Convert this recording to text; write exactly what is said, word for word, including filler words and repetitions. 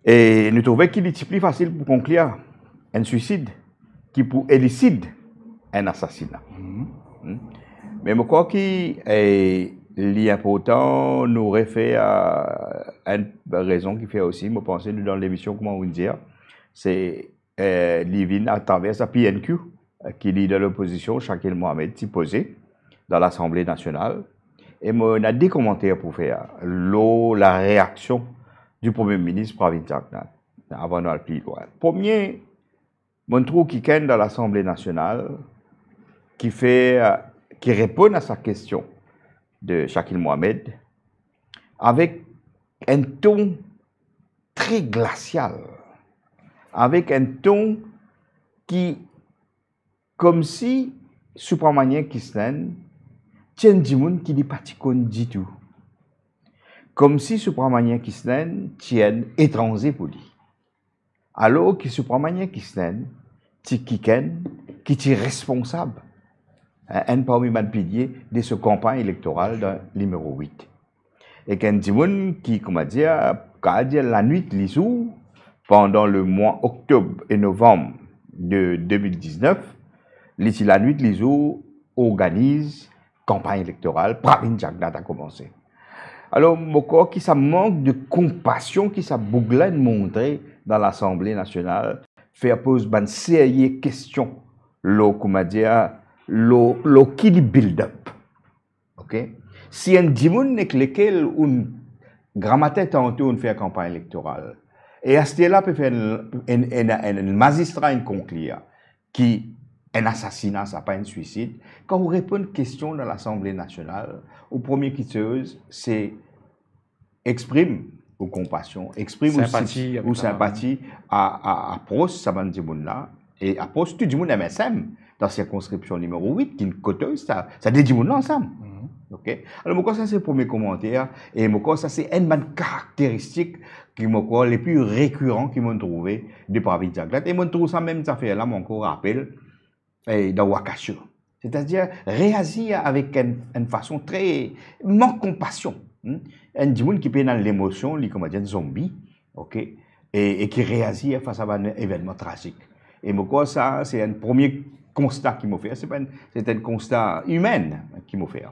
E nou trouve ki li ti pli fasil pou konklir enn swisid ki pou elisid enn asasina. Hmm. Me mo krwar ki, eh, li inportan nou refer a enn rezon ki fer osi, mo panse nou dan lemision, kouma ou dir, se, eh, li vinn atraver sa P N Q, eh, ki lider lopozision, Shakil Mohammed, ti poze dan Lasanble Nasional. E mo ena de komanter pou fer lor lareaksion di Premie Minis Pravind Jugnauth, avan nou al pli lwin. Premie, mo trouv kikenn dan Lasanble Nasional ki fer, ki reponn a sa kestion de Shakil Mohammed avek enn ton tre glasial, avek enn ton ki koumsi Subrahmanyam Krishnan ti enn dimoun ki li pa ti konn ditou. Koumsi Subrahmanyam Krishnan ti enn etranze pou li. Alor ki Subrahmanyam Krishnan ti kikenn ki ti responsab, eh, enn parmi bann pilie de so kanpagn elektoral dan nimero wit. Ek enn dimoun ki, kouma dir, kapav dir lanwit lizour, pandan lemwa oktob e novam de de mil diznef, li ti lanwit lizour organiz kanpagn elektoral, Pravind Jugnauth a koumanse. Alor, mo krwar ki sa mank de konpasion ki sa boug la inn montre dan Lasanble Nasional, fer poz bann serye kestion lor, kouma dir, lor, lor ki li build up. Ok? Si enn dimoun ek lekel ou gramatin tanto ou fer kanpagn elektoral, e aster la pe fer enn, enn, enn, enn mazistra inn konklir ki enn asasina, sa pa enn swisid, kan ou reponn kestion dan Lasanble Nasional, ou premie kiksoz, se exprim ou konpasion, exprim ou sinpati, ou sinpati a, a, a pros sa bann dimoun la, e a pros tou dimoun M S M dan sirkonskripsion nimero wit, ki inn kote sa, sa de dimoun la ansam. Mhm. Ok? Alor, mo krwar sa se premie komanter, e mo krwar sa se enn bann karakteristik ki mo krwar le pli rekiran ki mo'nn trouve de Pravind Jugnauth, e mo'nn trouv sa mem zafer la, mo ankor rapel, eh, dan Wakasho. Setadir, reazir avek enn, enn fason tre mank konpasion, hmm? Enn dimoun ki pena lemosion, li kouma dir enn zonbi, ok? E, e ki reazir fas a bann evennman trazik. E mo krwar sa, se enn premie konsta ki mo fer. Se pa enn, se enn konsta imin ki mo fer.